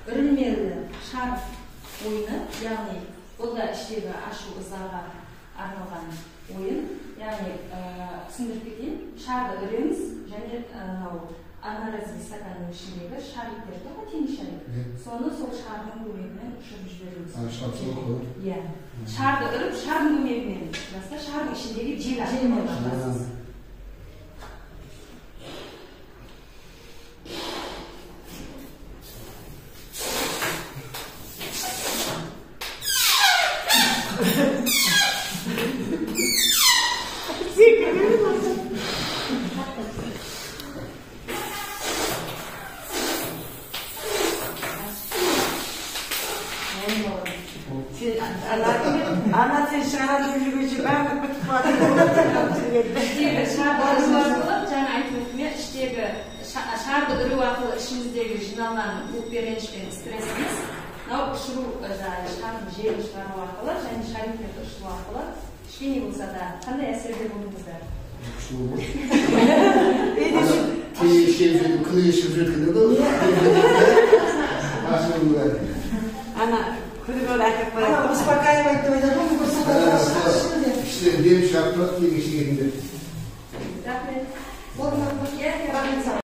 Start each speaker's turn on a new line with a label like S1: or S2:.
S1: Үрілмелі шар ойыны, яғни бұл да іштегі ашу ызаға арналған ойын. Яғни түсіндіріп кетейін, шарды үреміз және мынау одноразовый стаканның ішіндегі шариктер бар ғой, теңіз шарик. Соны сол шардың көмегімен ұшырып жібереміз. Иә. Шарды үріп, шардың көмегімен, баста шардың ішіндегі жел арқылы басасыз.
S2: Ана сен шығарады жүргенше бәрі бітіп қалады.
S1: Іштегі шарды үру арқылы, жаңа айтып өттім, іштегі шарды үру арқылы ішіміздегі жиналған өкпе, реніш пен стрессіміз, мынау ұшыру, жаңағы шардың желін шығару арқылы және шариктерді ұшыру арқылы кішкене болса да қандай әсерде болдыңыздар?
S3: Күшті болды. Күніге ішіп жүргенде де.
S2: Ана күніге әкеп
S4: Ана
S2: барады.
S4: Успокаивает деп айтады ғой, мүмкін содан шығар.
S3: Іштен дем шығарып тұрады, тегі шегетіндер.
S1: Рахмет.
S4: Болды ма?
S1: Иә,
S4: Рахмет саған.